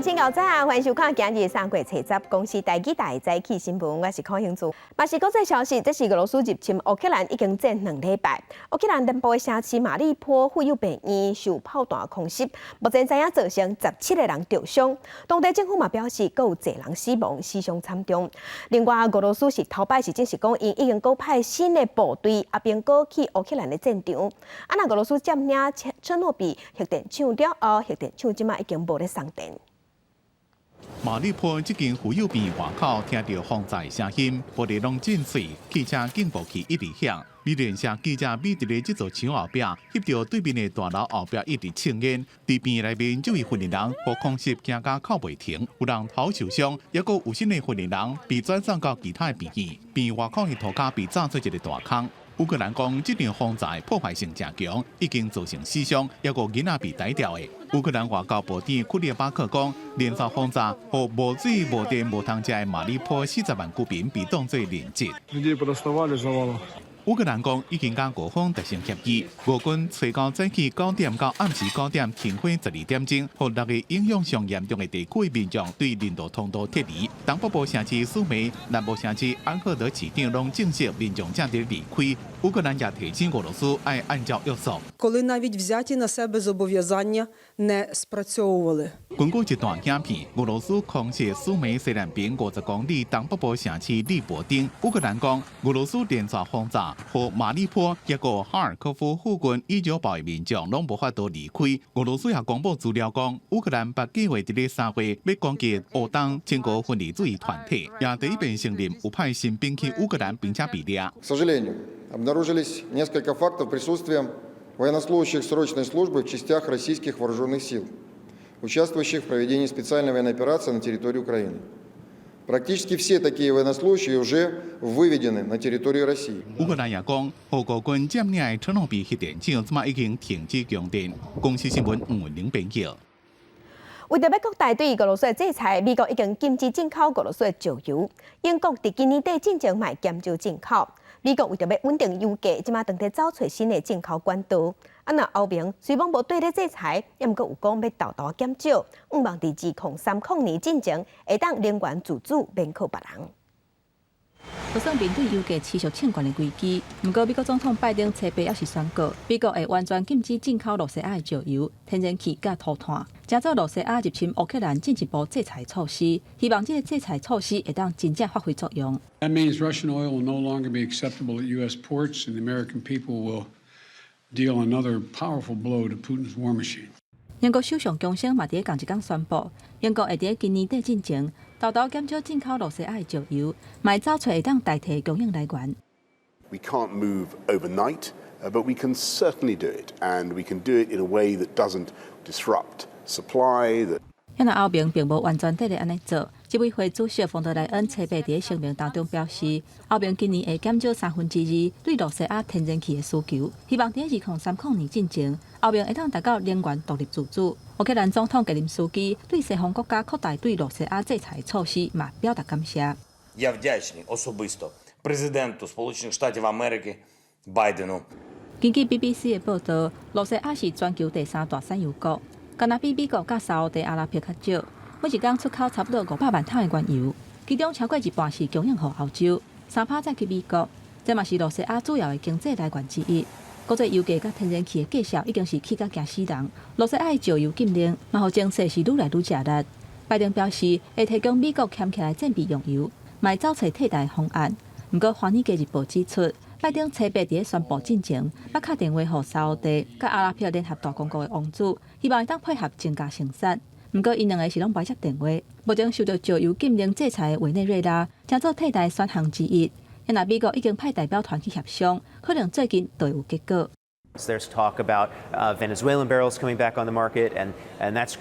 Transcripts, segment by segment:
請𠢕早，歡迎收看今日3月初十公視台語台早起新聞，我是柯興珠。嘛是國際消息，這是俄羅斯入侵烏克蘭已經這2禮拜。烏克蘭南部的城市馬里波婦幼病院受炮彈空襲，目前知影造成17個人著傷。當地政府嘛表示，閣有濟人死亡，死傷慘重。另外，俄羅斯是頭擺是證實講，𪜶已經閣派新的部隊阿兵哥去烏克蘭的戰場。啊，若俄羅斯佔領車諾比核電廠了後，核電廠這馬已經無咧送電。馬里波這間婦幼病院外口聽著轟炸聲音，玻璃攏震碎，汽車警報器一直響。美聯社記者覕佇咧這座廠後壁，翕著對面的大樓後壁一直衝煙。佇病院內面，這位訓練人予空襲驚甲哭袂停，有人頭受傷，猶閣有新的訓練人被轉送到其他的病院。病院外口的塗跤被炸做一個大空。烏克蘭講，這場轟炸破壞性誠強，已經造成死傷，猶閣囡仔被逮著的。烏克蘭外交部長庫列巴克講，連續轟炸予無水、無電、無通食的馬里波40萬居民被當做人質。烏克蘭講已經佮俄方達成協議，俄軍初九早起九點到暗時九點停火12點鐘，予六個影響上嚴重的地區民眾對人道通道撤離。東北部城市蘇梅、南部城市安赫德市長攏證實民眾正佇離開。烏克蘭也提醒俄羅斯愛按照約束。 Коли навіть взяті на себе зобов'язання не спрацьовували. 根據一段影片，俄羅斯空襲蘇梅西南邊50公里東北部城市利伯丁。烏克蘭講，俄羅斯連續轟炸予馬里波、抑閣哈爾科夫附近已經包的民眾攏無法度離開。俄羅斯也公布資料講，烏克蘭捌計劃佇咧3月欲攻擊烏東親俄分離主義團體，也第一遍承認有派新兵去烏克蘭，並且被掠。 К сожалению, обнаружились несколько фактов присутствия военнослужащих срочной службы в частях российских вооруженных сил, участвующих в проведении специальной военной операции на территории Украины. Практически все такие военнослужащие уже выведены на территорию России. 烏克蘭也講，予俄軍佔領的車諾比核電廠，這馬已經停止供電。公視新聞吳文玲編譯。為著欲擴大對俄羅斯的制裁，美國已經禁止進口俄羅斯的石油。英國佇今年底進前嘛減少進口。美國為著欲穩定油價，這馬正佇走揣新的進口管道。啊，若歐盟雖罔無對咧制裁，猶毋過有講欲沓沓減少，向望佇2030年進前會當能源自主，免靠別人。就算面對油價持續衝懸的危機，毋過美國總統拜登初八猶是宣告，美國會完全禁止進口羅西亞的石油、天然氣佮塗炭，成做羅西亞入侵烏克蘭進一步制裁措施。希望這个制裁措施會當真正發揮作用。 That means Russian oil will no longer be acceptable at U.S. ports, and the American people will deal another powerful blow to Putin's war machine. 英國首相強生嘛佇咧仝一工宣布，英國會佇今年底進前，沓沓減少進口羅西亞的石油，嘛會走揣會當代替供應來源。 We can't move overnight, but we can certainly do it, and we can do it in a way that doesn't disrupt supply. That 遐若歐盟並無完全綴咧按呢做，執委會主席馮德萊恩初八佇咧聲明當中表示，歐盟今年會減少2/3對羅西亞天然氣的需求，希望佇2030年進前，歐盟會當達到能源獨立自主。烏克蘭總統澤連斯基對西方國家擴大對羅西亞制裁措施嘛表達感謝。 Я вдячний особисто президенту Сполучених Штатів Америки Байдену. 根據 BBC 的報導，羅西亞是全球第三大產油國，敢若比美國佮沙烏地阿拉伯較少。每一工出口差不多500萬桶的原油，其中超過一半是供應予歐洲，3%再去美國。這嘛是羅西亞主要的經濟來源之一。國際油價佮天然氣的價數已經是起甲驚死人。羅西亞的石油禁令嘛，予情勢是愈來愈吃力。拜登表示會提供美國儉起來戰備用油，嘛會走揣替代方案。毋過，華爾街日報指出，拜登初八佇咧宣布進前，捌敲電話予沙烏地佮阿拉伯聯合大公國的王子，希望會當配合增加生產。毋過，𪜶兩个是攏無接電話。目前受著石油禁令制裁的委內瑞拉，成做替代選項之一。若美國已經派代表團去協商，可能最近就會有結果。 There's talk about Venezuelan barrels coming back on the market, and that's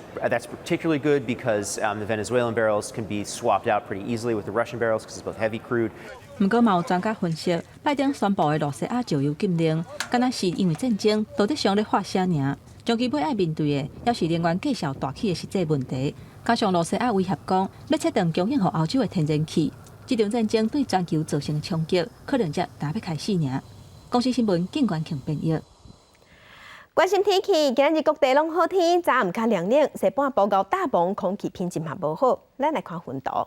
particularly good because the Venezuelan barrels can be swapped out pretty easily with the Russian barrels because it's both heavy crude. 毋過嘛有專家分析，拜登宣布的羅西亞石油禁令，敢若是因為戰爭道德上咧發聲爾。長期尾愛面對的，猶是能源價數大起的實際問題。加上羅西亞威脅講，欲切斷供應予歐洲的天然氣，這場戰爭對全球造成的衝擊，可能才拄欲開始爾。公視新聞，景元慶編譯。關心天氣，今日各地攏好天，早暗較涼冷，西半部到大鵬空氣品質嘛無好。咱來看雲圖，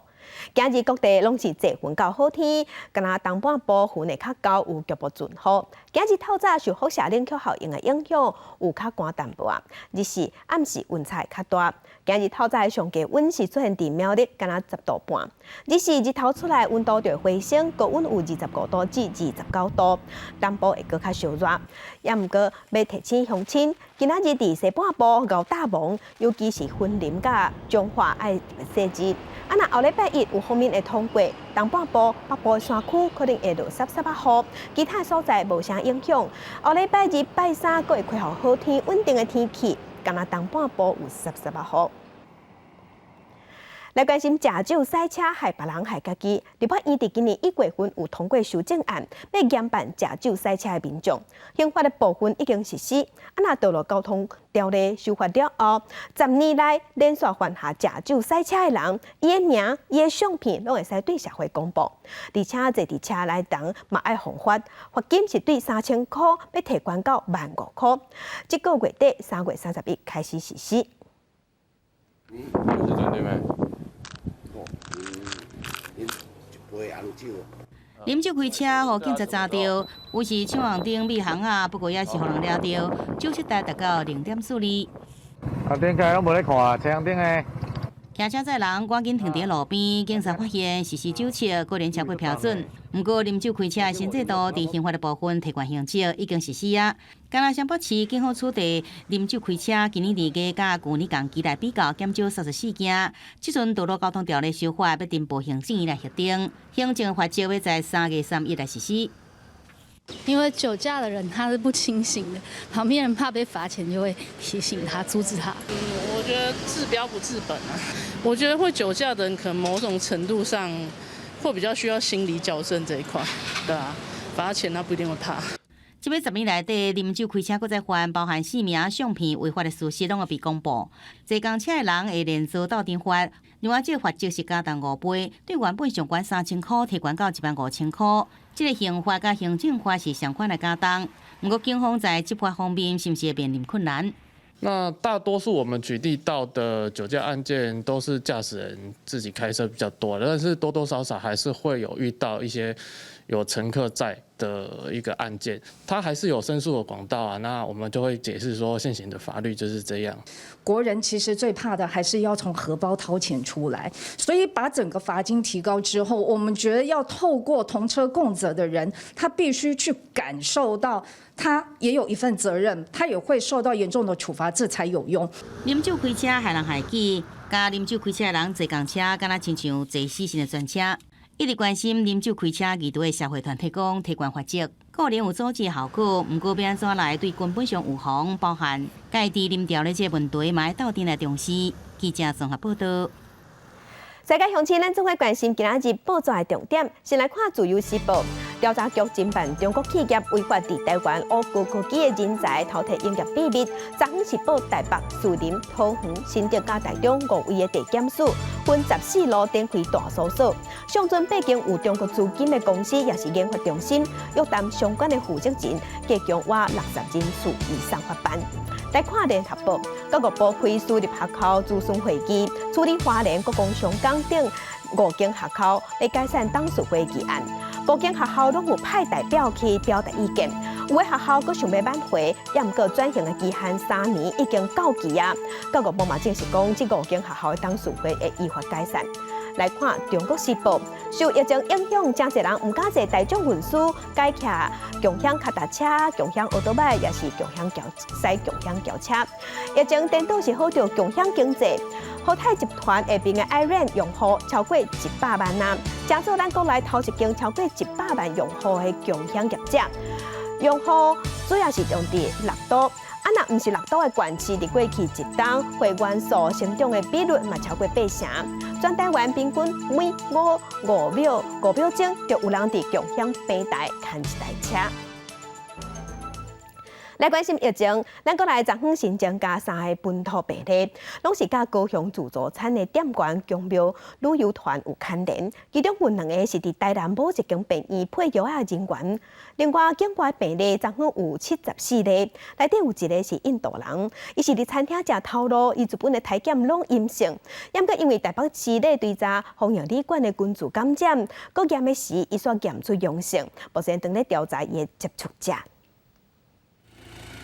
今日各地攏是濟雲到好天，敢若東半部雲會較厚，有局部陣雨。今日透早受輻射冷卻效應的影響，有較寒淡薄仔。日時暗時溫差較大。今日透早上低溫是出現佇苗栗，敢若10度半。日時日頭出來，溫度就會回升，高溫有25度至29度，南部會閣較燒熱。也毋過欲提醒鄉親，今仔日佇西半部到大鵬，尤其是雲林佮彰化愛細緻。啊，若後禮拜一有鋒面會通過，東半部、北部的山區可能會落澀澀仔雨，其他所在無啥影響。後禮拜二、拜三閣會恢復好天、穩定的天氣，敢若東半部有澀澀仔雨。來關心食酒駛車害別人害家己。立法院佇今年1月份有通過修正案，欲嚴辦食酒駛車的民眾。刑法的部分已經實施。啊，若道路交通條例修法了後，10年內連續犯下食酒駛車的人，伊的名、伊的相片攏會使對社會公布。而且坐佇車內人嘛愛予罰，罰金是對3000箍，欲提懸到15,000箍。這個月底3月31開始實施。嗯。啉酒開車，予警察查著，有時搶紅燈、覕巷仔，不過也是予人掠著，酒測值達到0.42。紅燈開攏無咧看，青紅燈的。騎車載人趕緊停佇路邊，警察發現實施酒測，果然超過標準。毋過啉酒開車的新制度，佇刑法的部分提懸刑責已經實施啊。敢若雙北市警方取締啉酒開車，今年年底佮舊年同期來比較，減少34件。這陣道路交通條例修法，欲呈報行政院來核定，行政罰則欲在3月31來實施。因為酒駕的人他是不清醒的，旁邊人怕被罰錢，就會提醒他、阻止他。嗯，我覺得治標不治本啊。我覺得會酒駕的人，可能某種程度上會比較需要心理矯正這一塊，對啊，罰錢他不一定會怕。這擺10年內底啉酒開車閣再犯，包含姓名、相片、違法的事實攏會被公布。坐共車的人會連坐鬥陣罰，另外這個罰則是加重5倍，對原本上懸3000箍提懸到15,000箍。這個刑罰佮行政罰是相款來加重，毋過警方在執法方面是毋是會面臨困難？那大多數我們取締到的酒駕案件都是駕駛人自己開車比較多，但是多多少少還是會有遇到一些有乘客在的一個案件，他還是有申訴的管道啊。那我們就會解釋說，現行的法律就是這樣。國人其實最怕的還是要從荷包掏錢出來，所以把整個罰金提高之後，我們覺得要透過同車共責的人，他必須去感受到他也有一份責任，他也會受到嚴重的處罰，這才有用。啉酒開車害人害己，佮啉酒開車的人坐共車，敢若親像坐死神的專車。一直關心啉酒開車議題的社會團體講，提懸罰則固然有阻止效果，毋過欲按怎來對根本上預防，包含家己啉著的這個問題，嘛愛鬥陣來重視。記者綜合報道。世界鄉親，咱總會關心今仔日報紙的重點。先來看《自由時報》，調查局偵辦中國企業違法佇台灣挖高科技的人才偷提營業秘密，昨昏是報台北、士林、桃園、新竹佮台中五位的地檢署，分14路展開大搜索。上陣背景有中國資金的公司，抑是研發中心，約談相關的負責人，計共挖60人次以上法辦。來看聯合報，教育部開私立學校諮詢會議，處理花蓮國光松江等五間學校欲解散董事會議案。五間學校攏有派代表去表達意見，有的學校閣想欲挽回，也毋過轉型的期限3年已經到期啊。教育部嘛證實講，這五間學校的董事會會依法解散。來看《中國時報》，受疫情影響，誠濟人毋敢坐大眾運輸，改騎共享跤踏車、共享歐多擺，抑是共享轎駛共享轎車。疫情顛倒是好著共享經濟。和泰集團下爿的 iRent 用戶超過100萬啊，成做咱國內頭一間超過100萬用戶的共享業者。用戶主要是用佇六都。啊，若毋是六都的縣市，佇過去一冬會員數成長的比率嘛超過八成。全台灣平均每5秒鐘就有人佇共享平台牽一台車。來關心疫情，咱國內昨昏新增加三个本土病例，攏是佮高雄自助餐的店員宮廟旅遊團有牽連。其中有兩个是佇台南某一間病院配藥仔的人員。另外，境外病例昨昏有74例，內底有一个是印度人，伊是佇餐廳食頭路，伊日本的體檢攏陰性，毋過因為台北市咧對查防疫旅館的群聚感染，閣驗的時，伊煞驗出陽性，目前正咧調查伊的接觸者。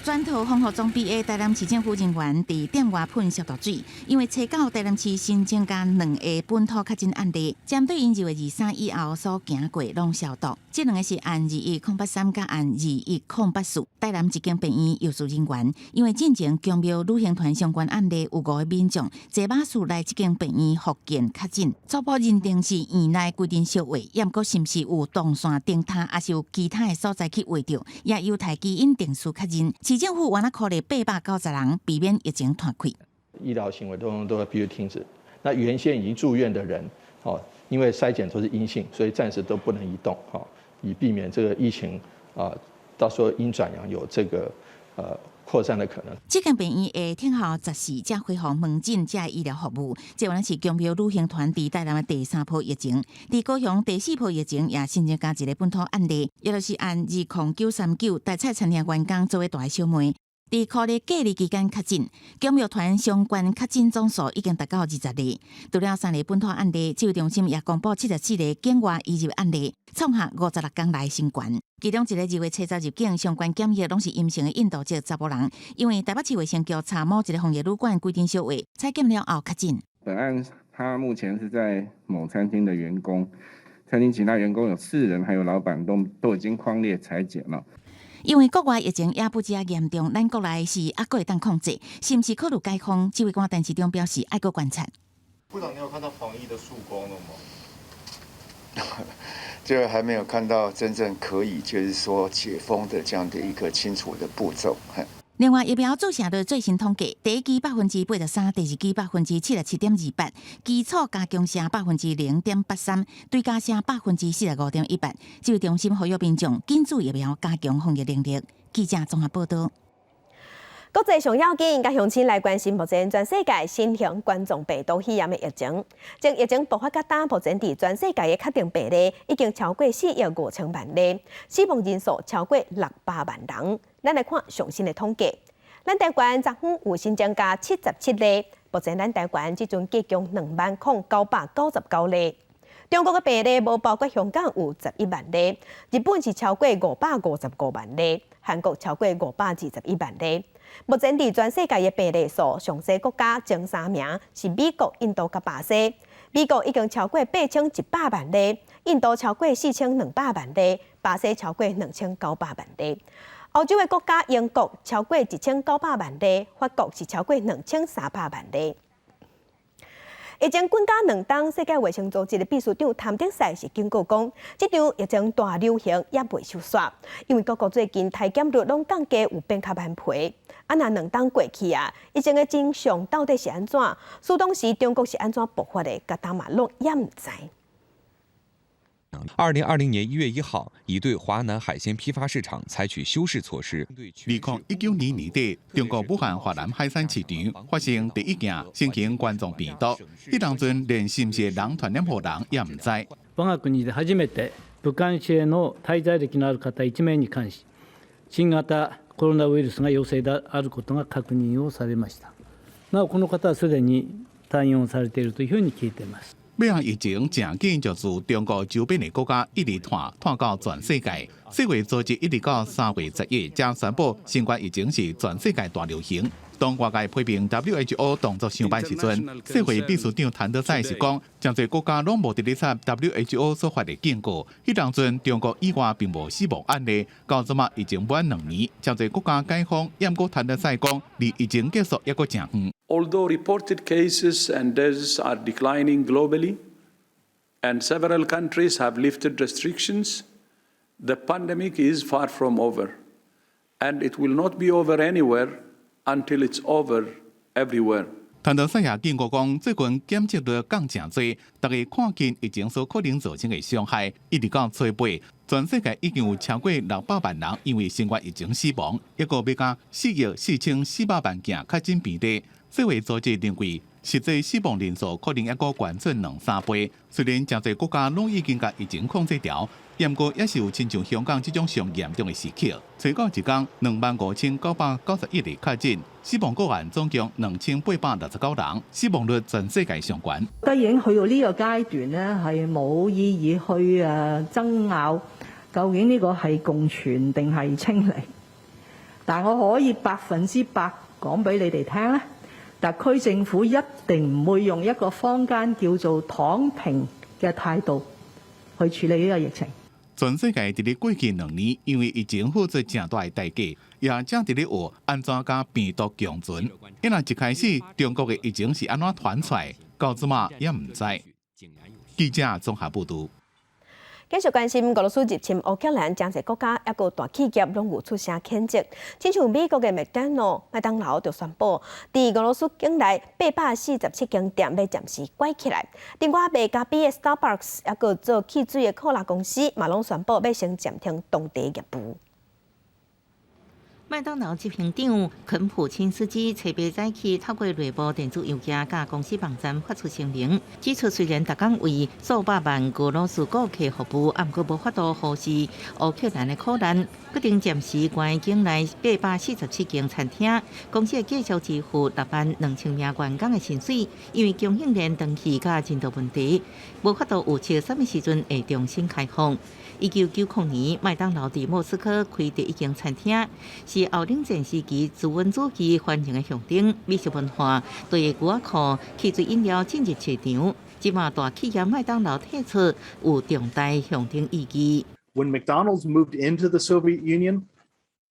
全套防護裝備的台南市政府人員佇店外噴消毒水，因為初九台南市新增加兩个本土確診案例，針對𪜶2月23以後所行過攏消毒。這兩个是案21083佮案21084。台南一間病院藥師人員，因為進前宮廟旅行團相關案例有五个民眾坐巴士來這間病院復健確診，初步認定是院內規定燒話，毋過是毋是有動線燈塔，抑是有其他的所在去畫著，也有待基因定序確認。市政府原來考慮890人，避免疫情傳開。醫療行為都必須停止。那原先已經住院的人，哦，因為篩檢都是陰性，所以暫時都不能移動，哈，以避免這個疫情啊，到時候陰轉陽有這個擴散的可能。這間病院會聽候14才恢復門診這醫療服務。這原來是宮廟旅行團佇台南的第三波疫情，佇高雄第四波疫情也新增加一个本土案例，也就是案20939台菜餐廳員工做伙蹛的小妹，佇隔離隔離期間確診，宮廟團相關確診總數已經達到20例。除了三个本土案例，指揮中心也公布74个境外移入案例，創下56工來新高。其中一个2月初十入境，相關檢疫攏是陰性的印度籍查埔人，因為台北市衛生局查某一个防疫旅館規定小話，採檢了後確診。本案他目前是在某餐廳的員工，餐廳其他員工有四人，還有老闆都已經匡列採檢了。因為國外疫情也不止遐嚴重，咱國內是猶閣會當控制，是毋是考慮解封？指揮官陳時中表示，愛閣觀察。部長，你有看到防疫的曙光了嗎？這個還沒有看到真正可以，就是說解封的這樣的一個清楚的步驟。另外，疫苗注射率最新統計，第一劑83%，第二劑77.28%，基礎加強射0.83%，追加射45.18%。指揮中心呼籲民眾緊注疫苗，加強防疫能力。記者綜合報道。國際上要緊，佮鄉親來關心目前全世界新型冠狀病毒肺炎的疫情。從疫情爆發到今，目前佇全世界的確定病例已經超過4億5千萬例，死亡人數超過600萬人。咱來看上新的統計，咱台灣昨昏有新增加77例，目前咱台灣這陣計共20,999例。中國的病例無包括香港有11萬例，日本是超過555萬例，韓國超過521萬例。目前佇全世界的病例數，上濟國家前三名是美國、印度佮巴西。美國已經超過8100萬例，印度超過4200萬例，巴西超過2900萬例。歐洲的國家英國超過1900萬例，法國是超過2300萬例。疫情滾加2冬，世界衛生組織的秘書長譚德塞是警告講，這場疫情大流行猶未收煞，因為各國最近篩檢率攏降低，有變較慢皮。啊，若2冬過去啊，疫情的真相到底是按怎？始當時中國是按怎爆發的？佮今嘛攏猶毋知。 2020年1月1號，已對華南海鮮批發市場採取修飾措施。2019年年底，中國武漢華南海鮮市場發生第一件新型冠狀病毒，彼當陣連是毋是人傳染予人也毋知。我が国で初めて武漢市への滞在歴のある方1名に関し、新型コロナウイルスが陽性であることが確認をされました。なおこの方はすでに退院をされているというふうに聞いています。尾仔疫情誠緊就自中國周邊的國家一直傳，傳到全世界。世衛組織一直到3月11才宣布新冠疫情是全世界大流行。當外界批評 WHO 動作傷慢時陣，世衛秘書長譚德塞是講，誠濟國家攏無佇咧採 WHO 所發的警告。彼當陣中國以外並無死亡案例，到這馬已經滿2年，誠濟國家解封，毋過譚德塞講，離疫情結束猶閣誠遠。 Although reported cases and deaths are declining globally, and several countries have lifted restrictions, the pandemic is far from over, and it will not be over anywhere until it's over everywhere. 譚德塞也警告講，最近檢測率降誠濟，大家看見疫情所可能造成的傷害，一直到初八，全世界已經有超過600萬人因為新冠疫情死亡，抑閣欲佮4億4400萬件確診病例。世衛組織認為，實際死亡人數可能抑閣懸出兩三倍。雖然誠濟國家攏已經共疫情控制牢，毋過猶是有親像香港這種上嚴重的時刻。初九一工25,991例確診，死亡個案總共2869人，死亡率全世界上懸。當然去到呢個階段呢，係冇意義去爭拗，究竟呢個係共存定係清零？但我可以100%講俾你哋聽咧，特區政府一定唔會用一個坊間叫做躺平嘅態度去處理呢個疫情。全世界佇咧過去2年，因為疫情付出誠大的代價，也正佇咧學按怎佮病毒共存。因為一開始中國的疫情是按怎傳出來，到這馬也毋知。記者綜合報導。繼續關心俄羅斯入侵烏克蘭，誠濟國家抑閣大企業攏有出聲譴責。親像美國的麥當勞、麥當勞就宣布，佇俄羅斯境內847間店欲暫時關起來。另外，賣咖啡的 Starbucks 抑閣做汽水的可樂公司，嘛攏宣布欲先暫停當地業務。麥當勞執行長肯普欽斯基初八早起透過內部電子郵件佮公司網站發出聲明，指出雖然逐工為數百萬俄羅斯顧客服務，毋過無法度忽視烏克蘭的苦難，決定暫時關境內847間餐廳。公司會繼續支付6萬2千名員工的薪水，因為供應鏈斷去佮人道問題，無法度預測啥物時陣會重新開放。1990年，麥當勞佇莫斯科開第一間餐廳，是後冷戰時期資本主義繁榮的象徵。美食文化對牛仔褲、汽水飲料進入市場。這馬大企業麥當勞退出有重大象徵意義。 When McDonald's moved into the Soviet Union,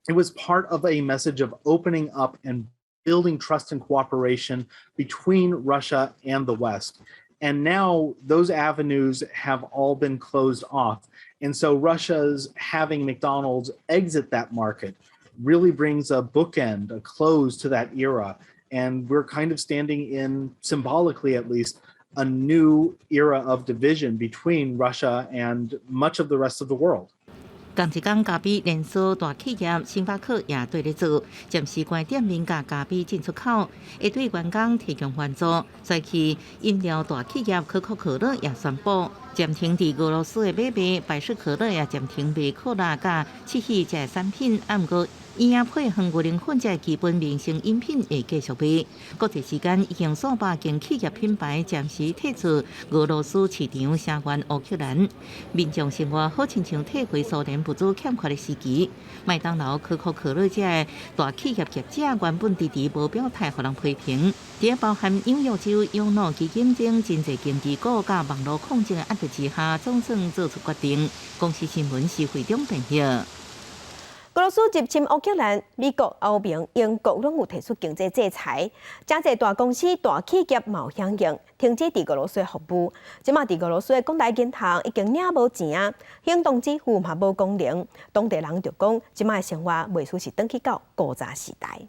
it was part of a message of opening up and building trust and cooperation between Russia and the West. And now those avenues have all been closed off. And so Russia's having McDonald's exit that market really brings a bookend, a close to that era. And we're kind of standing in, symbolically at least, a new era of division between Russia and much of the rest of the world. 仝一工，咖啡連鎖大企業星巴克也綴咧做，暫時關店面佮咖啡進出口，會對員工提供援助。隨去飲料大企業可口可樂也宣布暫停佇俄羅斯的買賣，百事可樂也暫停賣可樂佮七喜這產品。毋過，嬰仔配方牛奶粉這基本民生飲品會繼續賣。國際時間已經數百間企業品牌暫時退出俄羅斯市場，聲援烏克蘭。民眾生活好親像退回蘇聯物資欠缺的時期。麥當勞、可口可樂這大企業業者原本遲遲無表態，予人批評。佇包含紐約州養老基金等真濟經濟股佮網路抗爭的壓力之下，總算做出決定。公視新聞是會長編譯。俄羅斯入侵烏克蘭，美國、歐盟、英國攏有提出經濟制裁，誠濟大公司、大企業嘛有響應，停止佇俄羅斯的服務。這馬佇俄羅斯的光大銀行已經領無錢啊，行動支付嘛無功能。當地人就講，這馬的生活袂輸是轉去到古早時代。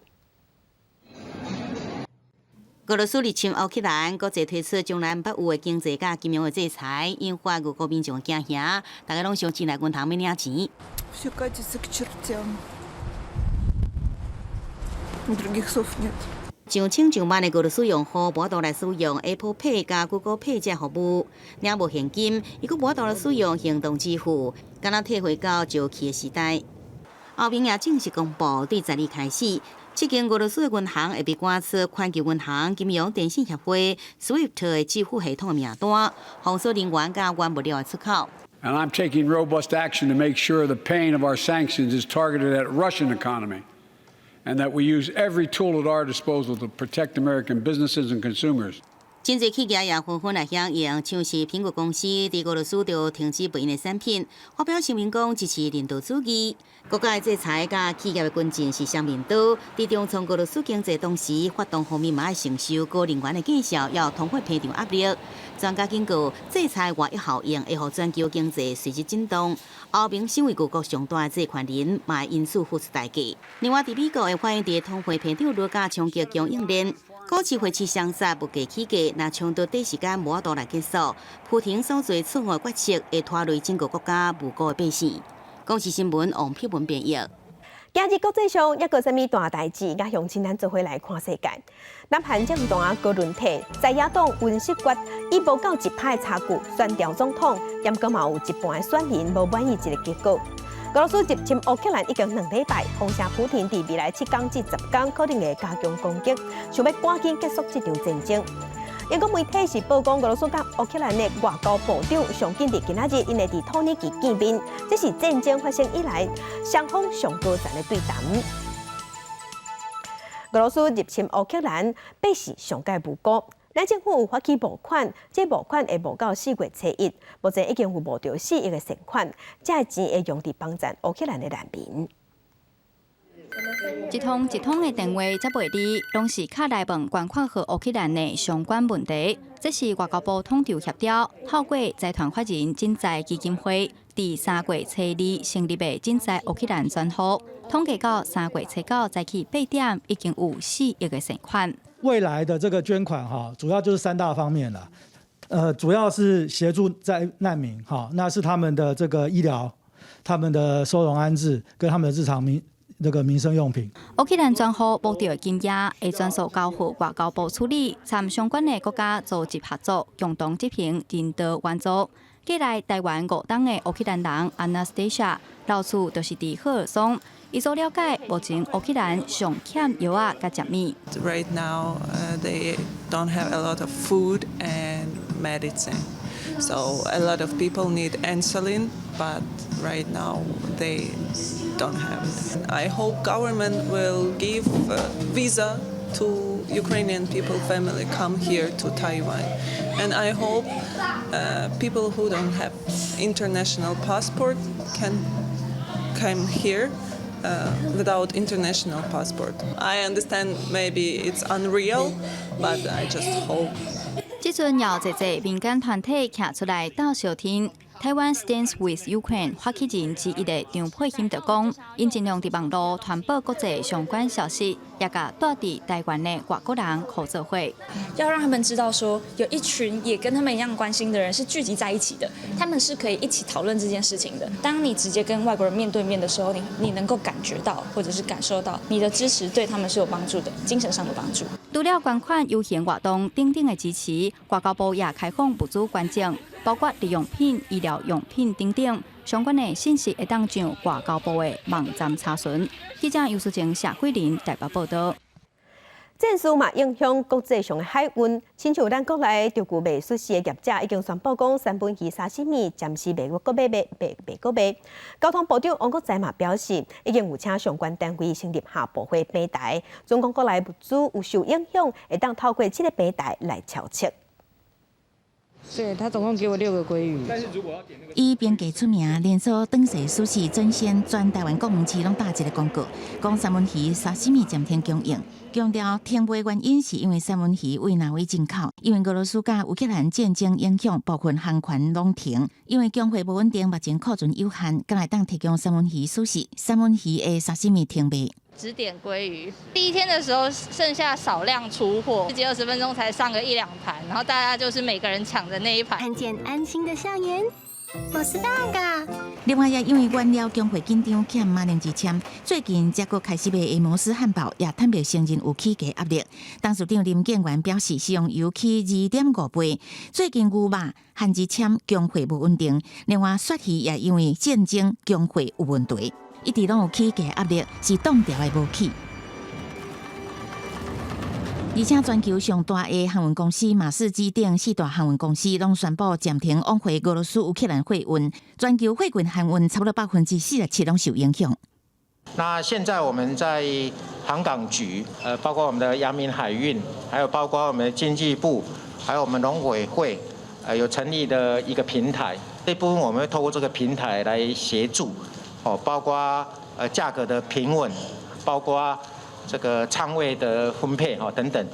俄羅斯入侵烏克蘭，國際推出從來毋捌有的經濟佮金融的制裁，引發俄國民眾驚嚇，大家攏想進來銀行欲領錢。 Все катится к чертям. Других слов нет. 上千上萬的俄羅斯用戶無法度來使用 Apple Pay 佮 Google Pay 這服務，領無現金，伊閣無法度來使用行動支付，敢若退回到石器的時代。歐盟也正式公布，對12開始，七間俄羅斯的銀行會被趕出環球銀行金融電信協會 SWIFT 的支付系統的名單，封鎖人員佮原物料的出口。 And I'm taking robust action to make sure the pain of our sanctions is targeted at Russian economy, and that we use every tool at our disposal to protect American businesses and consumers. 真濟企業也紛紛來響應，像是蘋果公司佇俄羅斯就停止賣𪜶的產品，發表聲明講支持人道主義。國家的制裁佮企業的軍進是雙面刀，佇重創俄羅斯經濟同時，發動方面嘛愛承受高能源的價數，猶通貨膨脹壓力。專家警告，制裁外溢效應會予全球經濟隨之震動。歐盟身為俄國上大的借款人，嘛會因此付出代價。另外，佇美國會反映佇通貨膨脹率佮衝擊供應鏈。股市匯市雙殺，物價起價，若衝突短時間無法度來結束，普廷所做錯誤決策會拖累整個國家無辜的百姓。公視新聞王碧文編譯。今日國際上猶閣有啥物大代誌，佮鄉親咱做伙來看世界。南韓政黨閣輪替，在野黨尹錫悅以無夠一趴差距選掉總統，毋過嘛有一半的選民無滿意這个結果。俄羅斯入侵烏克蘭已經兩禮拜，風聲普廷佇未來七工至十工可能會加強攻擊，想欲趕緊結束這場戰爭。英國媒體是報講，俄羅斯佮烏克蘭的外交部長上緊佇今仔日，𪜶會佇土耳其見面，這是戰爭發生以來雙方上高層的對談。俄羅斯入侵烏克蘭，百姓上蓋無辜。咱政府有發起募款，這募款會募到四月初一，目前已經有募著四億的善款，這个錢會用佇幫贊烏克蘭的難民。一通一通的電話才袂離，攏是敲來問捐款予烏克蘭的相關問題。這是外交部統籌協調，透過財團法人賑災基金會，佇三月初二成立的賑災烏克蘭專戶，統計到三月初九早起八點，已經有四億的善款。未來的這個捐款哈，主要就是三大方面啦。主要是協助在難民哈，那是他們的這個醫療、他們的收容安置跟他們的日常民那個民生用品。烏克蘭專戶募著的金額會全數交予外交部處理，參相關的國家組織合作，共同執行人道援助。過來台灣五冬的烏克蘭人 Anastasia 老厝就是佇赫爾松，伊所了解，目前烏克蘭上欠藥仔佮食物。 Right now, they don't have a lot of food and medicine. So a lot of people need insulin, but right now they don't have it. I hope government will give visa to Ukrainian people family come here to Taiwan. And I hope people who don't have international passport can come here without international passport. I understand maybe it's unreal, but I just hope. 這陣有濟濟民間團體徛出來鬥相挺。台灣 Stands with Ukraine 發起人之一的張佩欣就講，𪜶盡量佇網路傳播國際相關消息，也共蹛佇台灣的外國人箍做伙。要讓他們知道，說有一群也跟他們一樣關心的人是聚集在一起的，他們是可以一起討論這件事情的。當你直接跟外國人面對面的時候，你能夠感覺到或者是感受到你的支持對他們是有幫助的，精神上的幫助。除了捐款、遊行活動等等的支持，外交部也開放物資捐贈，包括日用品、醫療用品等等，相關的信息會當上外交部的網站查詢。記者尤淑靜、謝慧玲台北報道。戰事嘛影響國際上的海運，親像咱國內著具賣壽司的業者已經宣布講，三文魚、沙西米暫時袂閣買賣，袂袂閣賣。交通部長王國材嘛表示，已經有請相關單位成立下部會平台，總講國內物資有受影響，會當透過這个平台來調測。對，他總共給我六個鮭魚。以平價出名，連鎖轉世壽司轉先全台灣各門市攏打一个廣告，講三文魚沙西米暫停供應，強調停賣原因是因為三文魚對挪威進口，因為俄羅斯佮烏克蘭戰爭影響，部分航權攏停，因為供貨無穩定，目前庫存有限，敢會當提供三文魚壽司，三文魚的沙西米停賣。只點鮭魚，第一天的時候剩下少量出貨，十幾二十分鐘才上個一兩盤，然後大家就是每個人搶着那一盤。看見安心的笑顏，摩斯大哥。另外也因為原料供貨緊張，欠馬鈴薯籤，最近才閣開始賣的摩斯漢堡也坦白承認有起價壓力。董事長林建元表示，食用油起2.5倍。最近牛肉、番薯籤供貨無穩定，另外鱈魚也因為戰爭供貨有問題。一直攏有起價壓力，是擋牢的無起。而且全球上大的航運公司馬士基等四大航運公司攏宣布暫停往回俄羅斯、烏克蘭貨運，全球貨櫃航運差不多47%攏受影響。那現在我們在航港局，包括我們的陽明海運，還有包括我們的經濟部，還有我們農委會，有成立的一個平台，這部分我們會透過這個平台來協助。哦，包括價格的平穩，包括這個倉位的分配，吼等等。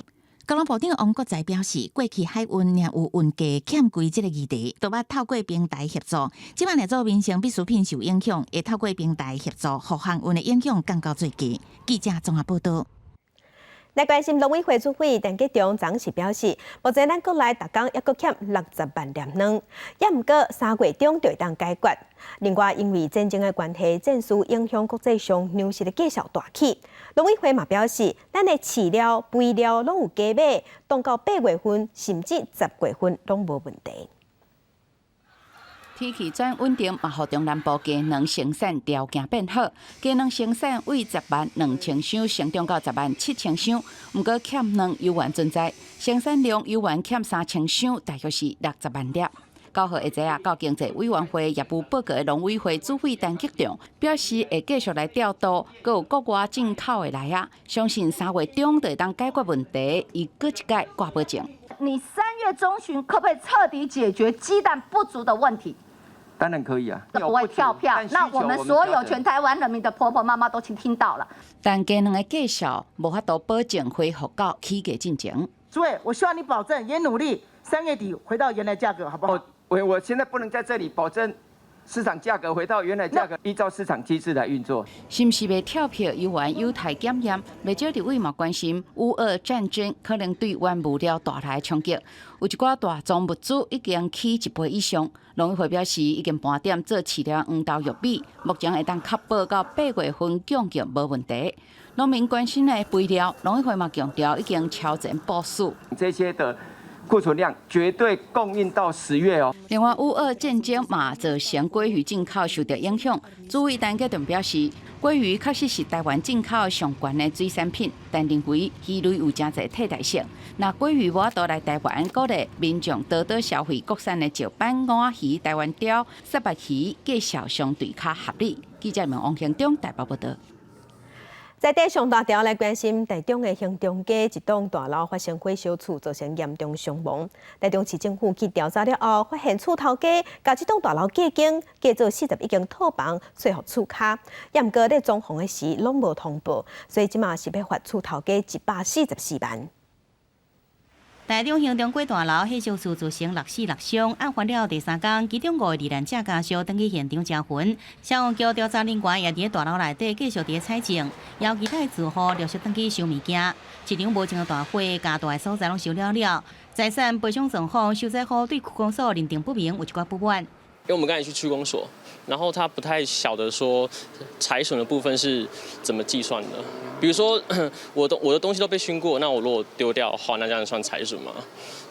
交通部長王國材表示，過去海運若有運價欠規這个議題，都捌透過平台協助。這擺若做民生必需品受影響，會透過平台協助，予航運的影響降到最低。記者綜合報道。來關心農委會主委陳吉仲昨時表示，目前咱國內逐工猶閣欠60萬粒卵，也毋過3月中就會當解決。另外，因為戰爭的關係，戰事影響國際上糧食的價數大起。農委會嘛表示，咱的飼料、肥料攏有加碼，當到8月份甚至10月份攏無問題。天氣轉穩定，嘛予中南部雞卵生產條件變好，雞卵生產為10萬2千箱成長到10萬7千箱，毋過欠卵猶原存在，生產量猶原欠3000箱，大約是60萬粒。9號下晝啊，到經濟委員會業務報告的農委會主委陳吉仲表示，會繼續來調度，閣有國外進口的來啊，相信3月中就會當解決問題，伊閣一擺掛保證。你3月中旬可不可以徹底解決雞蛋不足的問題？當然可以啊，不會跳票。那我們所有全台灣人民的婆婆媽媽都聽聽到了。但雞卵的價數無法度保證恢復到起價進前。主委，我希望你保證，也努力3月底回到原來價格，好不好？我現在不能在這裡保證市場價格回到原來價格，依照市場機制來運作。是毋是袂跳票，猶原有待檢驗。袂少立委嘛關心烏俄戰爭可能對原物料帶來衝擊，有一寡大宗物資已經起一倍以上。農委會表示，已經盤點做飼料黃豆、玉米，目前會當確保到8月份供應無問題。農民關心的肥料，農委會嘛強調已經超前部署。這些的庫存量絕對供應到10月哦。另外，烏俄戰爭嘛造成鮭魚進口受到影響。主委陳吉仲表示，鮭魚確實是台灣進口上懸的水產品，但認為魚類有誠濟替代性。若鮭魚無法度來台灣，鼓勵民眾多多消費國產的石斑、鰻魚、台灣鯛、虱目魚，價數相對較合理。記者們王興中台北報道。在地上大條來關心台中的興中街一棟大樓發生火燒厝，造成嚴重傷亡。台中市政府去調查了後，發現厝頭家共這棟大樓隔間，加做41間套房，稅予厝跤。也毋過咧裝潢的時攏無通報，所以這馬是欲罰厝頭家144萬。台中興中街大樓火燒厝造成六死六傷，案發了第三工，其中五个罹難者家屬轉去現場請魂。消防局調查人員也佇大樓內底繼續佇採證，也其他住戶陸續轉去收物件。一場無情的大火，較大的所在攏燒了了。財產賠償狀況，受災戶對區公所認定不明，有一寡不滿。因為我們剛才去區公所，然後他不太曉得說財損的部分是怎麼計算的。比如說，我的東西都被燻過，那我如果丟掉的話，那這樣算財損嗎？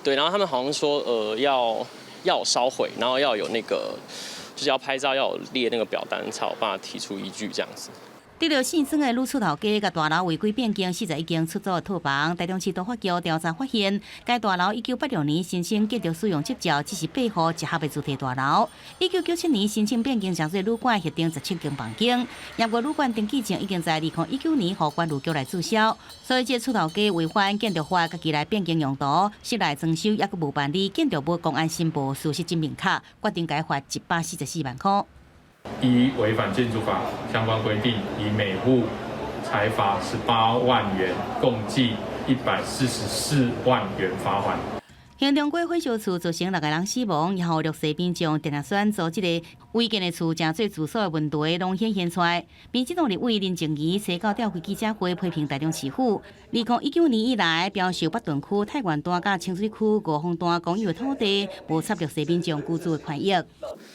對，然後他們好像說，要燒毀，然後要有那個，就是要拍照，要有列那個表單，才有辦法提出依據這樣子。得著姓曾的女厝頭家，共大樓違規變更41間出租的套房，台中市都發局調查發現，該大樓1986年申請建築使用執照，只是八戶一合的主體大樓。1997年申請變更成做旅館，核定17間房間，不過旅館登記證已經在2019年予管理局來註銷，所以這厝頭家違反建築法，家己來變更用途，室內裝修猶閣無辦理建築物公安申報事實證明卡，決定共罰144萬塊。依違反建築法相關規定，以每戶裁罰18萬元，共計144萬元罰鍰。興中街火燒厝造成六個人死亡，然後綠色民眾定定選做這個違建的厝，成做住所的問題，攏顯現出來。民進黨立委林靜儀初九召開記者會，批評台中市府。2019年以來，標售北屯區泰源段佮清水區五峰段公有的土地，無插綠色民眾居住的權益。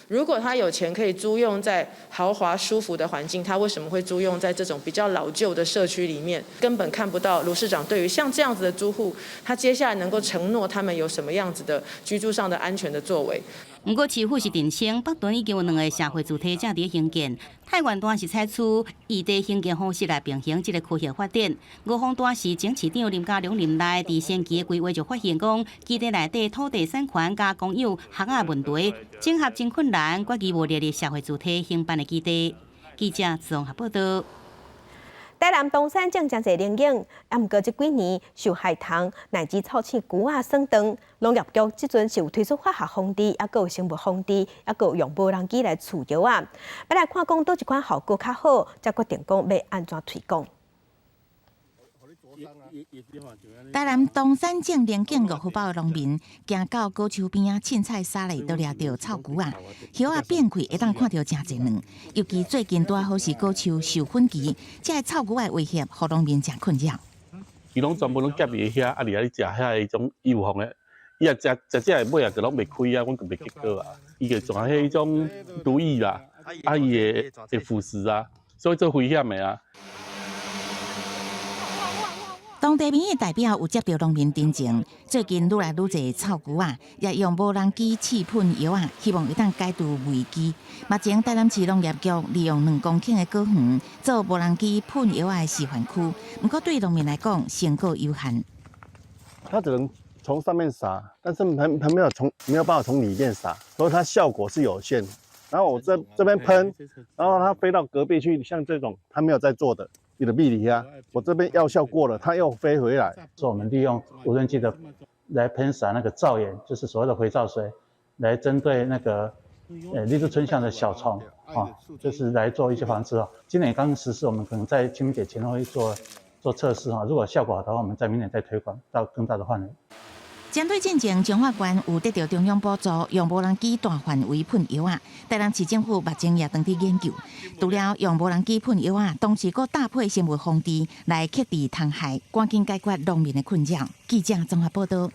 如果他有錢可以租用在豪華舒服的環境，他為什麼會租用在這種比較老舊的社區裡面？根本看不到盧市長對於像這樣子的租戶，他接下來能夠承諾他們有什麼樣子的居住上的安全的作為。毋過市府是澄清，北屯已經有兩个社會住宅正佇興建，泰源段是採取異地興建方式來平衡這個區域發展。五峰段是前市長林佳龍任內佇先期的規劃就發現講，基地內底土地產權佮公有學仔問題整合真困難，決議無列入社會住宅興辦的基地。記者綜合報道。台南冬山種誠濟龍眼，啊，毋過這幾年受害蟲乃至臭鼠龜仔損斷，農業局這陣是有推出化學防治，猶閣有生物防治，猶閣有用無人機來除藥仔。欲來看講佗一款效果較好，才決定講欲按怎推廣。台南冬山種龍井五福堡的農民，行到果樹邊仔凊彩灑咧，都掠著臭龜仔，葉仔變開會當看著誠濟卵。尤其最近拄仔好是果樹授粉期，這个臭龜仔的威脅，予農民誠困擾。伊攏全部攏夾佇遐，啊，佇遐咧食遐彼種幼蜂的，伊若食食這個尾啊，就攏袂開啊，阮就袂結果啊。伊就從彼種毒液啦，啊，伊會腐蝕啊，所以做危險的啊。當地民意代表有接著農民陳情，最近愈來愈濟臭龜仔，也用無人機試噴藥仔，希望會當解除危機。目前台南市農業局利用2公頃的果園做無人機噴藥仔的示範區，毋過對農民來講成果有限。它只能從上面灑，但是還沒有辦法從裡面灑，所以它效果是有限。然後我這邊噴，然後它飛到隔壁去，像這種它沒有在做的。你的壁裡啊，我這邊藥效過了，它又飛回來。說我們利用無人機的來噴灑那個皂鹽，就是所謂的肥皂水，來針對那個荔枝椿象的小蟲啊，就是來做一些防治哦。今年剛實施，我們可能在清明節前後會做測試哈，如果效果好的話，我們在明年再推廣到更大的範圍。針對進前彰化縣有得著中央補助，用無人機大範圍噴藥仔，台南市政府目前也正佇研究。除了用無人機噴藥仔，同時閣搭配生物防治來克制蟲害，趕緊解決農民的困擾。記者綜合報導。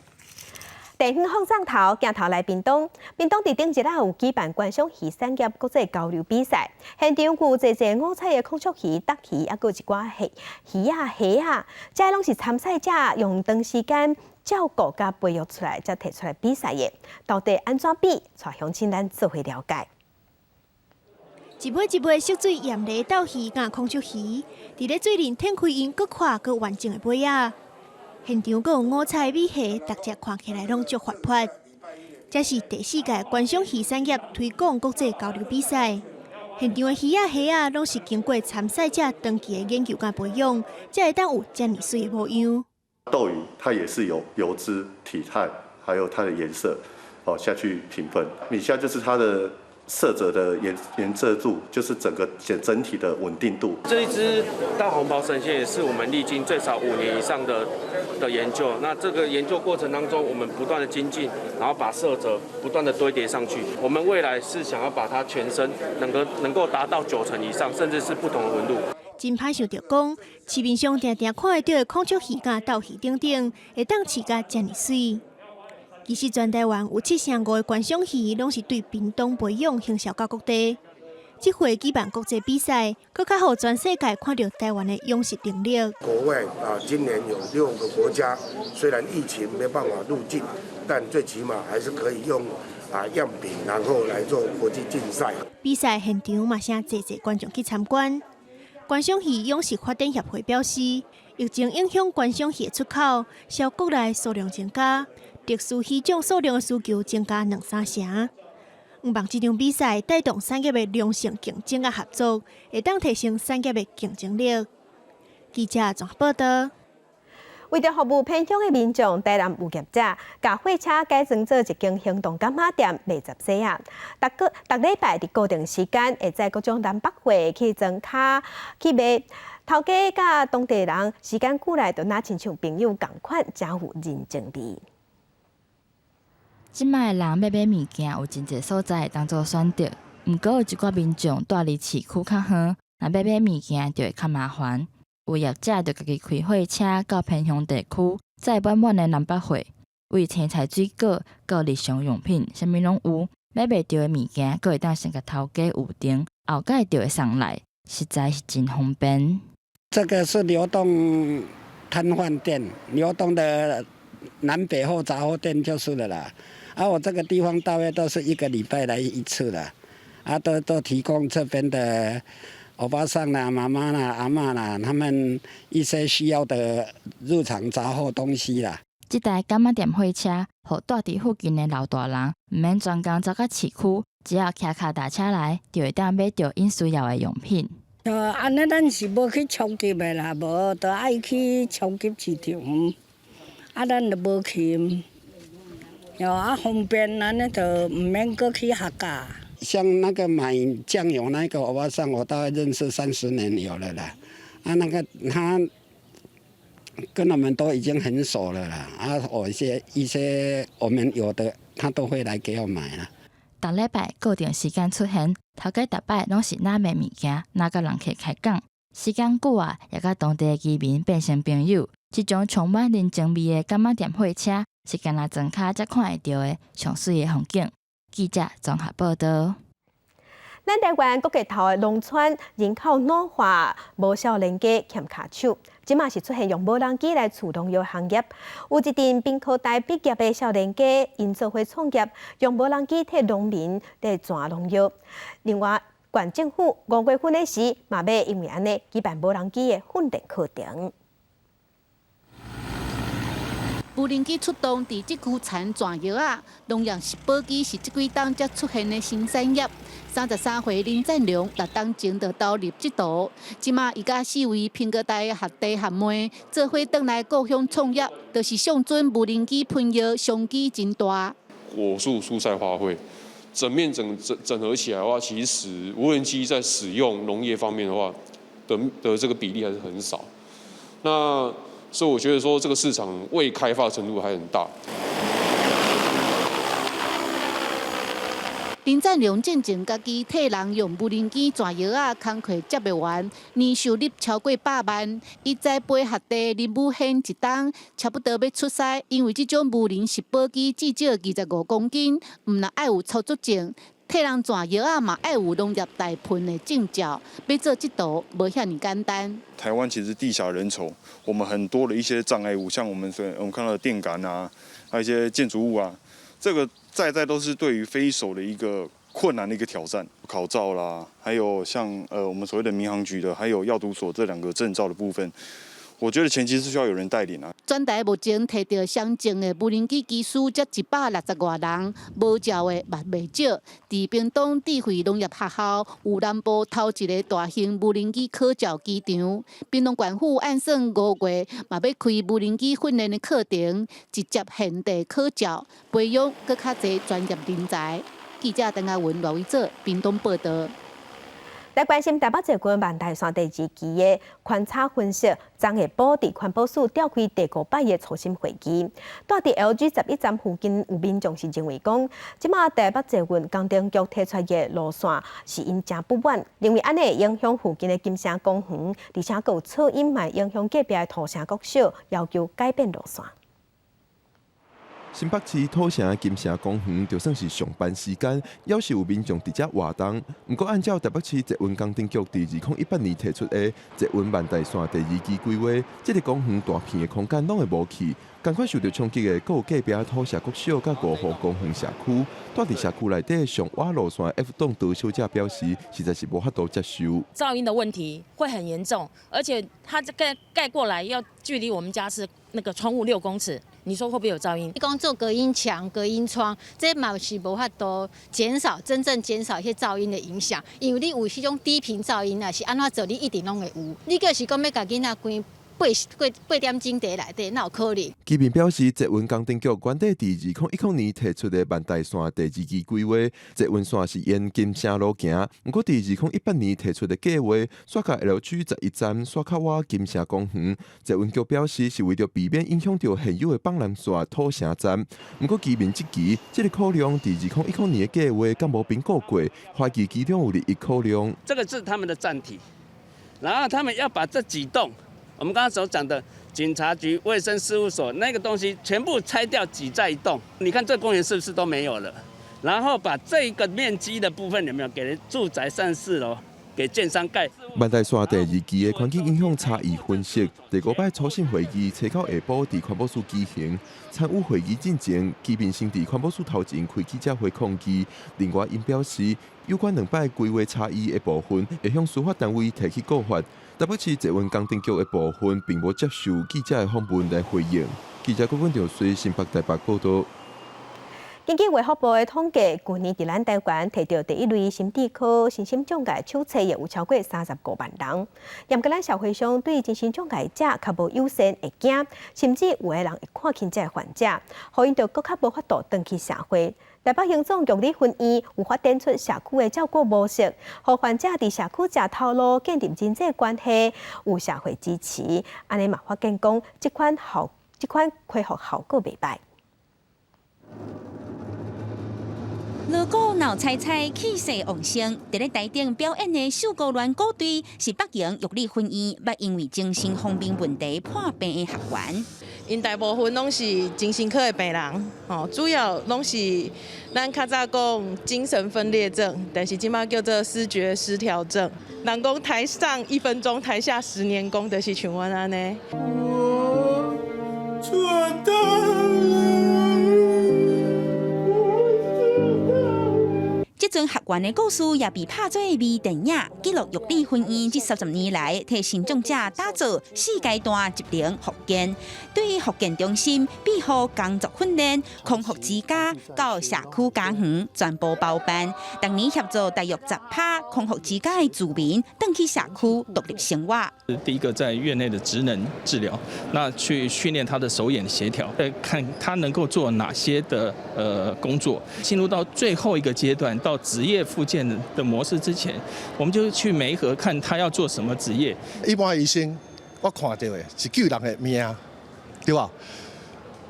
地方放送頭鏡頭來屏東，屏東佇頂日仔有舉辦觀賞魚產業國際交流比賽，現場有濟濟五彩的孔雀魚、觸魚，猶閣有一寡蝦魚仔、蝦仔，這攏是參賽者用長時間照顧佮培育出來，才提出來比賽的。到底按怎比？帶鄉親咱做伙了解。一尾一尾色水艷麗鬥魚佮孔雀魚，佇咧水裡展開𪜶閣闊閣完整的尾仔。現場閣有五彩米蝦，逐隻看起來攏足活潑。這是第四屆觀賞魚產業推廣國際交流比賽。現場的魚仔、蝦仔攏是經過參賽者長期的研究佮培養，才會當有遮爾媠的模樣。鬥魚它也是有油脂、體態，還有它的顏色，哦下去評分。米蝦就是它的色澤的顏色度，就是整個整體的穩定度。這一隻大紅袍神仙也是我們歷經最少5年以上的研究。那這個研究過程當中，我們不斷的精進，然後把色澤不斷的堆疊上去。我們未來是想要把它全身能夠達到9層以上，甚至是不同的紋路。真歹想著講，市面上定定看會著的孔雀魚佮鬥魚等等，會當飼甲遮爾媠。其實全台灣有75%的觀賞魚，攏是對屏東培養行銷到各地。這回舉辦國際比賽，閣較予全世界看著台灣的養殖能力。國外啊，今年有六個國家，雖然疫情沒辦法入境，但最起碼還是可以用啊樣品，然後來做國際競賽。比賽現場嘛，誠濟濟觀眾去參觀。觀賞魚養殖發展協會表示，疫情影響觀賞魚的出口，銷國內數量增加，特殊魚種數量的需求增加兩三成。希望這場比賽帶動產業的良性競爭佮合作，會當提升產業的競爭力。記者綜合報導。為著服務偏鄉的民眾，台南有業者共貨車改裝做一間行動柑仔店賣雜貨仔。逐個逐禮拜佇固定時間會載各種南北貨去莊跤去賣。頭家佮當地人時間久來，就若親像朋友仝款，誠有人情味。這擺的人欲買物件，有真濟所在會當做選擇。毋過有一寡民眾蹛離市區較遠，若欲買物件就會較麻煩。有業者就家己開貨車到偏鄉地區，載滿滿的南北貨，為青菜水果到日常用品，啥物攏有。買袂著的物件，閣會當先共頭家預訂，後蓋就會送來，實在是真方便。這個是流動攤販店，流動的南北貨雜貨店就是了啦。啊，我這個地方大約都是一個禮拜來一次的，啊，都提供這邊的歐巴桑啦、媽媽啦、阿嬤啦，他們一些需要的日常雜貨東西啦。這台柑仔店貨車，予蹛佇附近的老大人，毋免專工走到市區，只要騎跤踏車來，就會當買著𪜶需要的用品。按呢，咱是無去超級的啦，無就愛去超級市場。啊，咱就無去。喲，啊，方便，按呢就毋免閣去學價。像那個買醬油那個歐巴桑，我大概認識30年有了啦。啊，那個他跟我們都已經很熟了啦。啊，我一些我們有的，他都會來給我買啦。逐禮拜固定時間出現，頭家逐擺攏是若賣物件，若佮人客開講。時間久啊，也佮當地的居民變成朋友。這種充滿人情味的柑仔店貨車，是干焦莊跤才看會著的上媠的風景。記者綜合報導。咱台灣各個頭的農村人口老化，無少年家欠跤手，這馬是出現用無人機來除農藥行業。有一陣屏科大畢業的少年家，𪜶做伙創業，用無人機替農民咧摶農藥。另外，縣政府5月份的時，嘛欲因為按呢舉辦無人機的訓練課程。無人機出動，佇這區田摶藥仔，農業植保機是這幾冬才出現的新產業。33歲林贊龍六冬前就投入這途，這馬伊佮四位屏科大學弟學妹做伙轉來故鄉創業，就是相準無人機噴藥商機真大。果樹、蔬菜、花卉，整面整整整合起來的話，其實無人機在使用農業方面的話的這個比例還是很少。那所以我覺得說，這個市場未開發程度還很大。林贊龍進前家己替人用無人機摶藥仔，工課接袂完，年收入超過100萬。伊栽培學弟林武顯一冬差不多欲出師，因為這種無人植保機至少25公斤，毋但愛有操作證，替人摶藥仔嘛愛有農業大噴的證照，欲做這道無遐爾簡單。台灣其實地狹人稠，我們很多的一些障礙物，像我們看到的電桿啊，還有一些建築物啊，這個在在都是對於飛手的一個困難的一個挑戰。考照啦，還有像我們所謂的民航局的，還有藥毒所這兩個證照的部分，我覺得前期是需要有人帶領啊。全台目前提著相證的無人機機師才160外人，無照的嘛袂少。佇屏東智慧農業學校有南部頭一个大型無人機考照機場。屏東縣府按算5月嘛欲開無人機訓練的課程，直接現地考照，培養閣較濟專業人才。記者鄧亞文、羅維哲屏東報導。來關心台北捷運萬大線第二期的寬差分析，昨下晡佇環保署召開第五擺的初審會議。蹛佇 LG 11站附近有民眾是認為講，這馬台北捷運工程局提出的路線是𪜶誠不滿，認為按呢會影響附近的金城公園，而且閣有噪音嘛影響隔壁的土城國小，要求改變路線。新北市土城金城公園就算是上班時間，猶是有民眾佇遮活動。毋過，按照台北市捷運工程局佇2018年提出的捷運萬大線第二期規劃，這个公園大片的空間攏會無去。仝款受著衝擊的，閣有隔壁土城國小佮五湖公園社區。蹛佇社區內底上倚路線 F 棟杜小姐表示，實在是無法度接受。噪音的問題會很嚴重，而且它這蓋蓋過來要距離我們家是那個窗戶6公尺。你說會不會有噪音？你講做隔音牆、隔音窗，這嘛是無法度減少真正減少一些噪音的影響，因為你有彼種低頻噪音啊，是按怎做你一定攏會有。你就是講欲共囡仔關8、8點鐘佇內底，哪有可能？居民表示，捷運工程局原底佇2010年提出的萬大線第二期規劃，捷運線是沿金城路行。毋過，佇2018年提出的計劃，煞共 LG 十一站煞較倚金城公園。捷運局表示，是為著避免影響著現有的板南線土城站。毋過，居民質疑，這个考量佇2010年的計劃敢無評估過，懷疑其中有利益考量。這個是他們的站體，然後他們要把這幾棟。我們剛剛所講的警察局、衛生事務所那個東西全部拆掉，擠在一棟。你看這公園是不是都沒有了？然後把這個面積的部分有沒有給住宅34樓，給建商蓋？萬大線第二期的環境影響差異分析，第五擺初審會議，初九下晡佇環保署舉行。參與會議進前，居民先佇環保署頭前開記者會抗議。另外，𪜶表示，有關兩擺規劃差異的部分，會向司法單位提起告發。台北市捷運工程局的部分並無接受記者的訪問來回應。記者郭文兆隨新北台北報導。根據衛福部的統計，舊年佇咱台灣提著第一類心智科身心障礙手冊，有超過35萬人。毋過咱社會上對精神障礙者較無友善，會驚，甚至有的人會看輕這个患者，予𪜶就閣較無法度轉去社會。台北榮總玉里分院有發展出社區的照顧模式，予患者佇社區食頭路，建立人際關係，有社會支持。按呢嘛發現講，這款恢復效果袂䆀。鑼鼓鬧彩彩，氣勢旺盛。佇咧台頂表演的秀姑巒鼓隊，是北榮育理分院捌因為精神方面問題破病的學員。𪜶大部分攏是精神科的病人，吼，主要攏是咱較早講精神分裂症，但是這馬叫做思覺失調症。人講台上一分鐘，台下十年功，就是像阮按呢。做到了。這陣學員的故事也被拍做微電影，記錄育理分院這30年來替身障者打造四階段職能復健，對復健中心、庇護工作訓練、康復之家到社區家園全部包辦。逐年協助大約10%康復之家的住民轉去社區獨立生活。第一個在院內的職能治療，那去訓練他的手眼協調，看他能夠做哪些的工作。進入到最後一個階段，到職業復健的模式之前，我們就去媒合看他要做什麼職業。一般醫生我看到的是救人的命，對吧？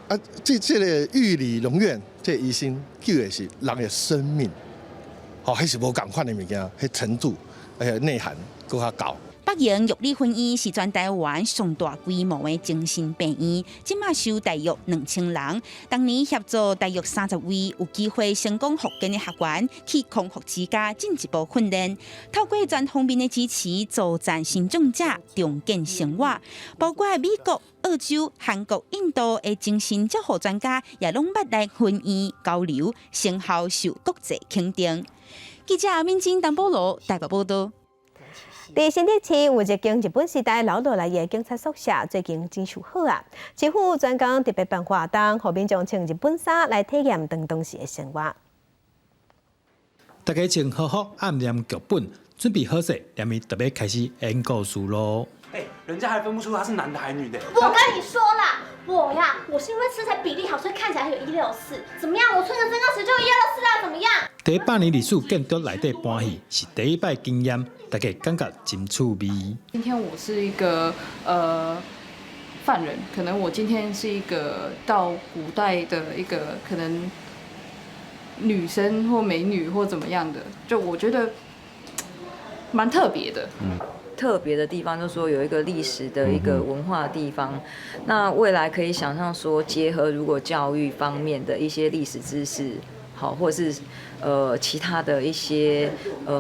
啊，這個育理農院這個醫生救的是人的生命，吼，彼是無仝款的物件，彼程度，而且內涵閣較高。北榮育理分院是全台灣上大規模的精神病院，這馬收大約2000人。當年協助大約30位有機會成功復健的學員去康復之家進一步訓練，透過全方面的支持，助陣身障者重建生活。包括美國、澳洲、韓國、印度的精神照護專家，也攏捌來分院交流，成效受國際肯定。記者阿敏晶、丹波羅台北報道。佇新竹市有一間日本時代留落來的警察宿舍，最近真修好啊！市府專工特別辦活動，予民眾穿日本衫來體驗當時的生活。大家穿和服按念劇本，準備好勢，連咪特別開始演故事囉。欸，人家還分不出他是男的還是女的。我跟你說啦，我呀，我是因為身材比例好，所以看起來有164。怎麼樣？我穿個增高鞋就164啦？怎麼樣？佇百年歷史建築內底搬戲是第一擺經驗，大家感覺真趣味。今天我是一個犯人，可能我今天是一個到古代的一個可能女生或美女或怎麼樣的，就我覺得蠻特別的。特別的地方就是說有一個歷史的一個文化的地方，那未來可以想象說結合如果教育方面的一些歷史知識，好，或者是其他的一些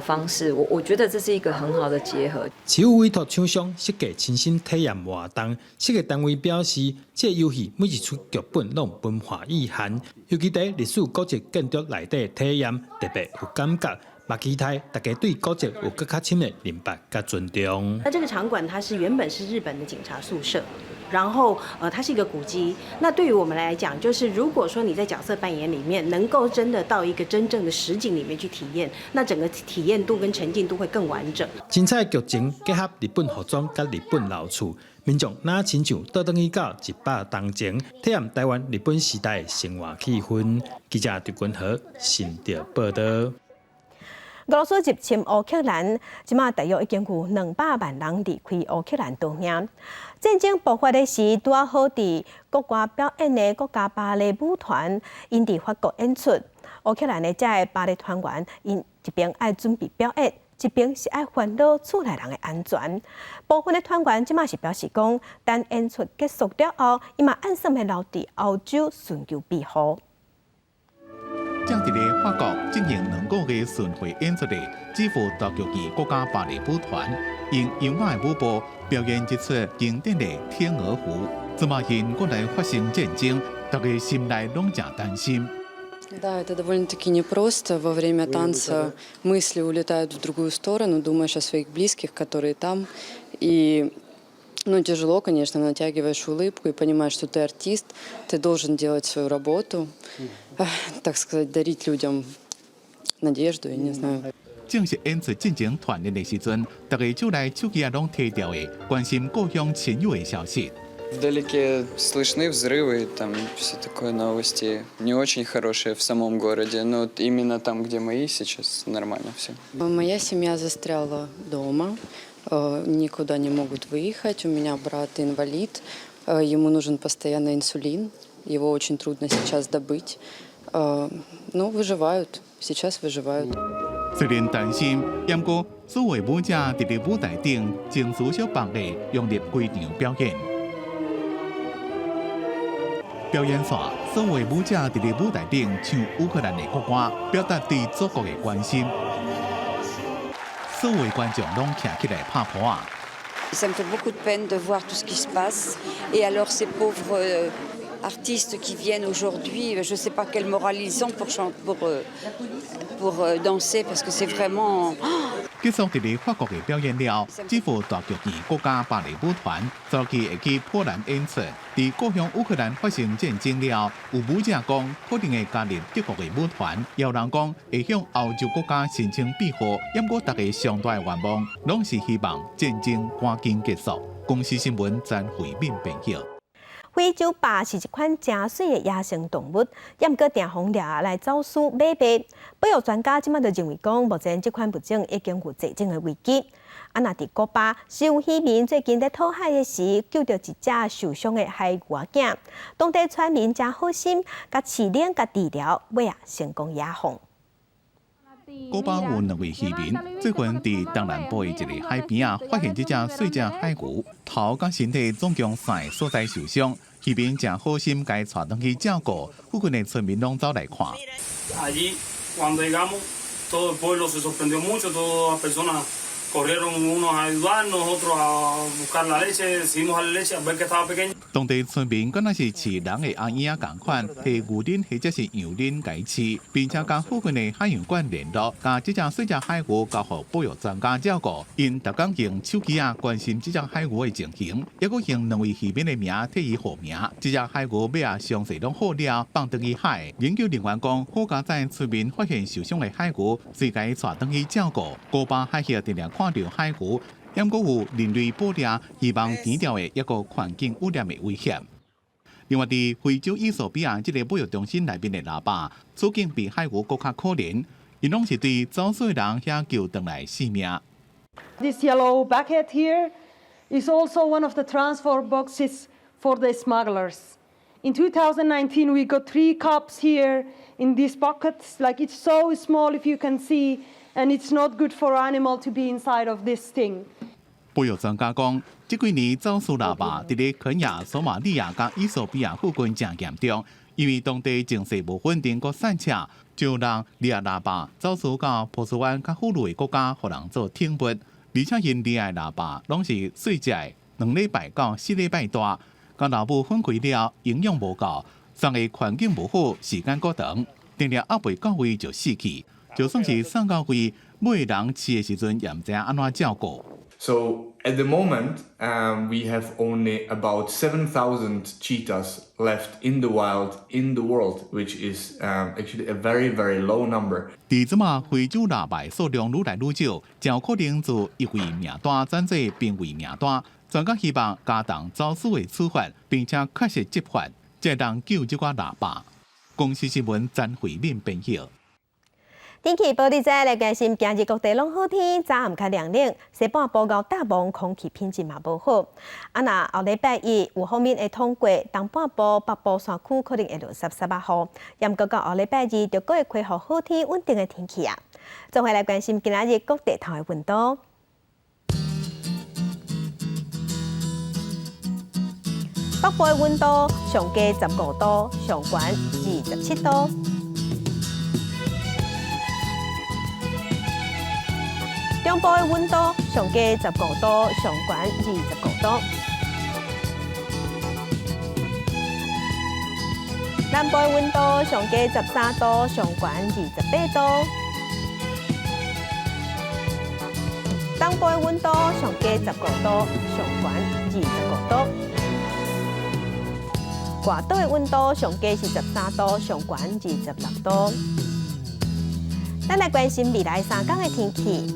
方式，我覺得這是一個很好的結合。市府委託廠商設計親身體驗活動，設計單位表示，這個遊戲每一齣劇本攏有文化意涵，尤其佇歷史古蹟建築內底體驗特別有感覺。嘛期待大家對古蹟有閣較深的認識佮尊重。那這個場館它是原本是日本的警察宿舍，然後它是一個古蹟。那對於我們來講，就是如果說你在角色扮演裡面能夠真的到一個真正的實景裡面去體驗，那整個體驗度跟沉浸度會更完整。精彩劇情結合日本服裝佮日本老厝，民眾若親像倒轉去到100冬前，體驗台灣日本時代的生活氣氛。記者陳君和新竹報道。俄羅斯入侵烏克蘭，這馬大約已經有200萬人離開烏克蘭逃命。戰爭爆發的時，拄仔好佇國外表演的國家芭蕾舞團，𪜶佇法國演出。烏克蘭的這个芭蕾團員，𪜶一邊愛準備表演，一邊是愛煩惱厝內人的安全。部分的團員這馬是表示講，等演出結束了後，𪜶嘛按算欲留佇歐洲尋求庇護。正佇咧法國進行2個月巡迴演出的基輔大劇院國家芭蕾舞團，用優雅的舞步表演這齣經典的《天鵝湖》。這馬因國內發生戰爭，大家心內攏誠擔心。 Да, это довольно-таки непросто. Во время танца мысли улетают в другую сторону, думаешь о своих близких, которые там. И, ну, тяжело, конечно, натягиваешь улыбку и понимаешь, что ты артист, ты должен делать свою работу, так сказать, дарить людям надежду, я не знаю. 正式演出進前團練的時陣，大家手內手機仔攏提著的，關心故鄉親友的消息。 Вдалеке слышны взрывы, там все такое, новости не очень хорошие в самом городе, но вот именно там, где мои сейчас, нормально все. Моя семья застряла дома, никуда не могут выехать. У меня брат инвалид, ему нужен постоянно инсулин, его очень трудно сейчас добыть. Но выживают. Сейчас выживают. 雖然擔心，毋過所有舞者佇咧舞台頂情緒相綁的融入規場表演。表演煞，所有舞者佇咧舞台頂唱烏克蘭的國歌，表達對祖國的關心。所有觀眾攏徛起來拍噗仔。 Ça me fait beaucoup de peine de voir tout ce qui se passe. Et alors ces pauvres artistes qui viennent aujourd'hui, je ne sais pas quel moral ils ont pour danser, parce que c'est vraiment. 結束佇咧法國的表演了，這副大劇院國家芭蕾舞團早期會去波蘭演出。佇故鄉烏克蘭發生戰爭了，有舞者講可能會加入德國的舞團，也有人講會向歐洲國家申請庇護。毋過大家上大的願望，攏是希望戰爭趕緊結束。公視新聞詹慧敏編譯。非洲豹是一款誠媠的野生動物，也毋過定予掠來走私買賣。保育專家這馬就認為講，目前這款物種已經有絕種的危機。啊，若佇古巴，是有漁民最近佇討海的時，救著一隻受傷的海牛仔。當地村民誠好心，共飼領共治療，尾仔成功野放。古巴有兩位漁民，最近佇東南部的一个海邊仔，發現這隻細隻海牛頭佮身體總共三个所在受傷，漁民誠好心共伊帶轉去照顧，附近的村民攏走來看。 Allí cuando llegamos, todo el pueblo se sorprendió mucho, todas las personas corrieron, unos a ayudarnos, otros a buscar la leche, decidimos darle leche al ver que estaba pequeño. 當地村民敢若是飼人的阿嬰仔仝款，提牛奶或者是羊奶共伊飼，並且佮附近的海洋館聯絡，共這隻細隻海牛交予保育專家照顧。𪜶逐工用手機仔關心這隻海牛的情形，猶閣用兩位漁民的名替伊號名。這隻海牛尾仔傷勢攏好了，放轉去海。研究人員講，好佳哉村民發現受傷的海牛，隨共伊帶轉去照顧。古巴海峽定定看著海牛。毋過有人類捕獵，希望填掉的一個環境污染的危險。另外，佇非洲衣索比亞這个保育中心內面的蜊仔，處境比海牛閣較可憐，𪜶攏是對走私的人遐救轉來性命。 This yellow bucket here is also one of the transport boxes for the smugglers. In 2019, we got three cubs here in these buckets. Like, it's so small, if you can see, and it's not good for animal to be inside of this thing. 保育專家講，這幾年走私蜊仔佇咧肯亞、索馬利亞佮衣索比亞附近誠嚴重，因為當地情勢無穩定，閣散赤，就人掠蜊仔走私到波斯灣較富裕的國家，予人做寵物。而且𪜶掠的蜊仔攏是細隻的，2禮拜到4禮拜大，佮老母分開了，營養無夠，送的環境無好，時間閣長，定定猶未到位就死去。就算是送到位，買的人飼的時陣也毋知影按怎照顧。 So at the moment, we have only about 7,000 cheetahs left in the wild in the world, which is actually a very, very low number. 佇這馬非洲蜊仔數量愈來愈少，誠有可能自易危名單轉做瀕危名單。專家希望加重走私的處罰，並且確實執法，才會當救這寡蜊仔。公視新聞詹慧敏編譯。天氣報你知，來關心今日各地攏好天，早暗較涼冷，西半部𠢕搭霧，空氣品質嘛無好。啊，若後禮拜一有鋒面會通過，東半部、北部山區可能會落澀澀仔雨。毋過到後禮拜二就閣會恢復好天穩定的天氣啊。做伙來關心今仔日各地頭的溫度。北部的溫度上低15度，上懸27度。中部的溫度上低15度，上懸25度。南部的溫度上低13度，上懸28度。東部的溫度上低15度，上懸25度。外島的溫度上低是13度，上懸26度。咱來關心未來3天的天氣。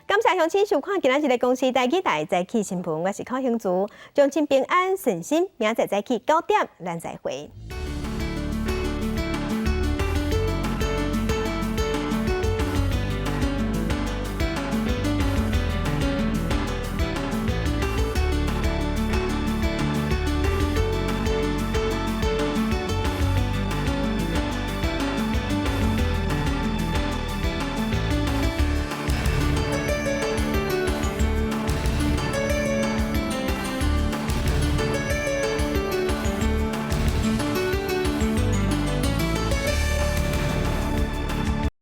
感謝鄉親收看今仔日的公視台語台早起新聞，我是柯興竹，祝親平安順心，明仔載早起9點，咱再會。